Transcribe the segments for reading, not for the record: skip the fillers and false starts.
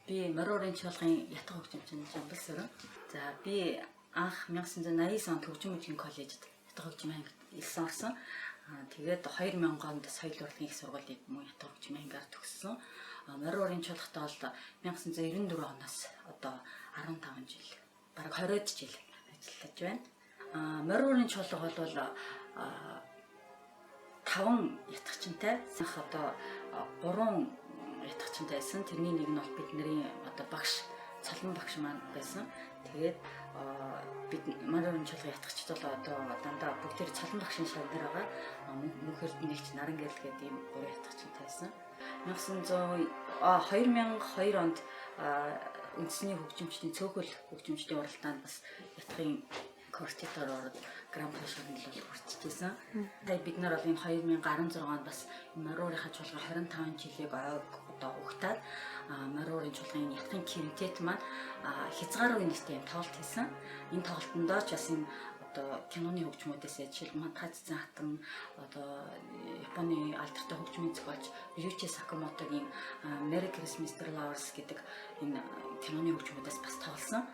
Би Морин чуулгын ятга хөгжимчин Жамбал Сүрэн. За, би анх 1989 онд хөгжим мужийн коллежид ятга хөгжмийн ангид элсэн орсон. Тэгээд 2000 онд соёл урлагийн их сургуулийг мөн ятга хөгжмийн ангиар төгссөн. Морин чуулгатай бол 1994 оноос одоо 15 жил, бараг 20 жил ажиллаж байна. Морин чуулга бол 5 ятгахчинтай, анх одоо 3 ятгахчинтай байсан. Тэрний нэг нь бол бидний одоо багш, Цолмон багш маань байсан. Тэгээд бид Морин чуулган ятгахчид бол одоо дандаа бүгд тэр Цолмон багшийн шавнар байгаа. Мөнх Эрдэнэгч Наран гэрэл гэдэг ийм 3 ятгахчинтай байсан. 2002 онд үндэсний хөгжимчдийн цөөхөл хөгжимчдийн уралдаанд бас ятгахын квартетоор ороод гран при шагнал бол хүртчихсэн. Тэгээд бид нар бол энэ 2016 онд бас Морорынхаа чуулган 25 жилийг одоо угтаад Морорын чуулганы ятгахын квинтет маань хязгааргүй нэртэй юм тоглолт хийсэн. Энэ тоглолтондоо ч бас энэ одоо киноны хөгжмүүдээс жишээл Мантха Цэцэн хатан, одоо Японы алдартай хөгжмийн зохиолч Рючи Сакамотогийн Merry Christmas Mr. Lovers гэдэг энэ киноны хөгжмүүдээс бас тоглосон.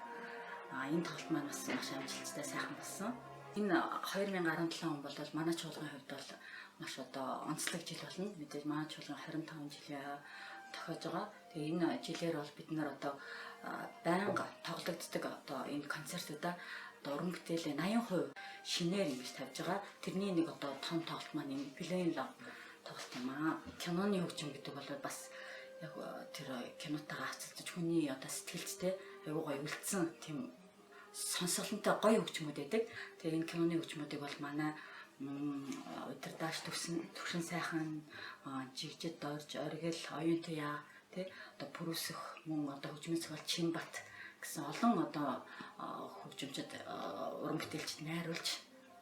Энэ тоглолт маань бас маш амжилттай, сайхан болсон. Энэ 2017 он бол манай чуулганы хувьд бол маш одоо онцлог жил болно. Мэдээж манай чуулган 25 жилийн тохиож байгаа. Тэгээ энэ жилээр бол бид нар одоо байнга тоглогддог одоо энэ концертуудаа одоо уран бүтээлийн 80% шинээр ингэж тавьж байгаа. Тэрний нэг одоо том тоглолт маань энэ Play Love тоглолт юм аа. Киноны хөгжим гэдэг бол бас яг тэр кинотойгоо хацалдаж хүний одоо сэтгэлдтэй айгуу гоё үлдсэн тийм сонсголонтой гоё хөгжмүүд байдаг. Тэгээ энэ киноны хөгжмүүдийг бол манай удирдаач Төвшин сайхан, Жигжид Дорж, Оргил, Оюун Туяа, тий, одоо Пүрүсэх, мөн одоо хөгжмийн зохиолч Чинбат гэсэн олон одоо хөгжимчд, уран бүтээлчд найруулж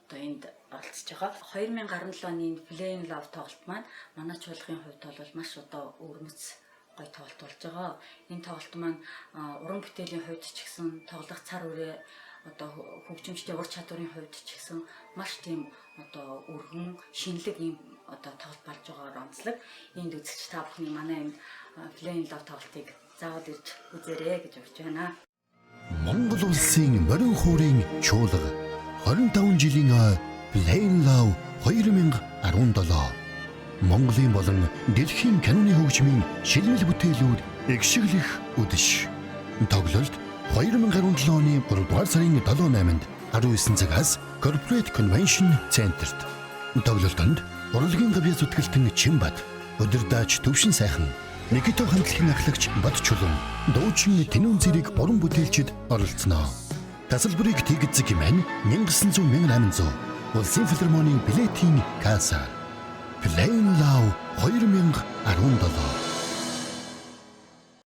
одоо энд оролцож байгаа. 2017 оны Play Love тоглолт маань манай чуулгын хувьд бол маш одоо өвөрмөц гоё тоглолт болж байгаа. Энэ тоглолт маань уран бүтээлийн хувьд ч гэсэн, тоглох цар үрээ одоо хөгжимчдийн ур чадварын хувьд ч гэсэн маш тийм одоо өргөн шинэлэг ийм одоо тоглолт болж байгаагаар онцлог. Энд үзэгч та бүхний манай энэ Play Love тоглолтыг заавал ирж үзээрэй гэж урьж байна. Монгол улсын морин хуурын чуулга 25 жилийн ой Play Love 2017. Монголын болон дэлхийн киноны хөгжмийн шилмэл бүтээлүүд эгшиглэх үдэш. Тоглолт 2017 оны 3 дугаар сарын 7-8-нд 19 цагаас Corporate Convention Center-т. Тоглолтод урлагийн гавьяа зүтгэлтэн Чимбат, удирдаач Төвшин сайхан, Никита хамтлагийн ахлагч Бат Чулуун, дуучин Тэнүүн зэрэг уран бүтээлчид оролцоно. Тасалбарыг Тэгзэг хэмээн 1900 1800 Улсын филармонийн билетийн касса. Play Love 2017.